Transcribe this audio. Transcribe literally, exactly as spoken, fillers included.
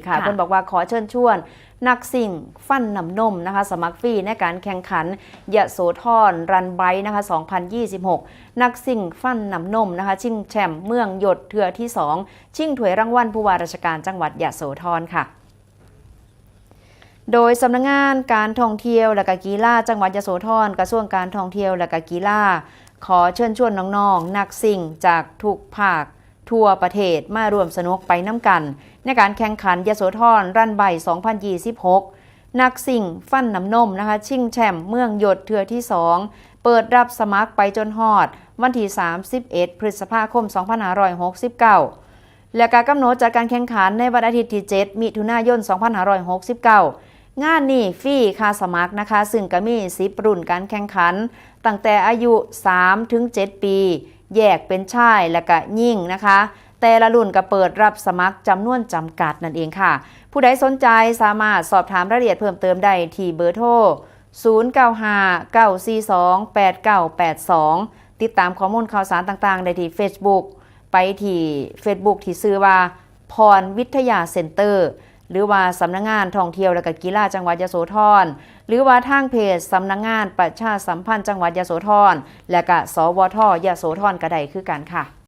ค่ะ ค่ะ เพิ่นบอกว่าขอเชิญชวนนักซิ่งฟันน้ำนมนะคะ สมัครฟรีในการแข่งขันยโสธรรันไบค์นะคะ สองพันยี่สิบหก นักซิ่งฟันน้ำนมนะคะ ชิงแชมป์เมืองยศเทื่อที่สอง ชิงถ้วยรางวัลผู้ว่าราชการจังหวัดยโสธรค่ะ โดยสำนักงานการท่องเที่ยวและก็กีฬาจังหวัดยโสธร กระทรวงการท่องเที่ยวและก็กีฬา ขอเชิญชวนน้องๆนักซิ่งจากทุกภาคทั่วประเทศมาร่วมสนุกไปน้ำกัน ในการแข่งขันยโสธรรันไบค์ สองพันยี่สิบหก นักซิ่งฟันน้ำนมนะคะ ชิงแชมป์เมืองยศเทื่อที่สอง เปิดรับสมัครไปจนฮอดวันที่ 31 พฤษภาคม 2569 และการกำหนดจัดการแข่งขันในวันอาทิตย์ที่ 7 มิถุนายน 2569 งานนี้ฟรีค่าสมัครนะคะ ซึ่งก็มี 10 รุ่นการแข่งขัน ตั้งแต่อายุ 3 ถึง 7 ปี แยกเป็นชายและก็หญิงนะคะ แต่ละรุ่นก็เปิดรับสมัครจำนวนจำกัดนั่นเองค่ะ ผู้ใดสนใจสามารถสอบถามรายละเอียดเพิ่มเติมได้ที่เบอร์โทร ศูนย์เก้าห้า เก้าสี่สอง แปดเก้าแปดสอง ติดตามข้อมูลข่าวสารต่างๆ ได้ที่ Facebook ไปที่ Facebook ที่ชื่อว่าพรวิทยาเซ็นเตอร์ หรือว่าสำนักงานท่องเที่ยวและก็กีฬาจังหวัดยโสธร หรือว่าทางเพจสำนักงานประชาสัมพันธ์จังหวัดยโสธร และก็ สวท ยโสธรก็ได้คือกันค่ะ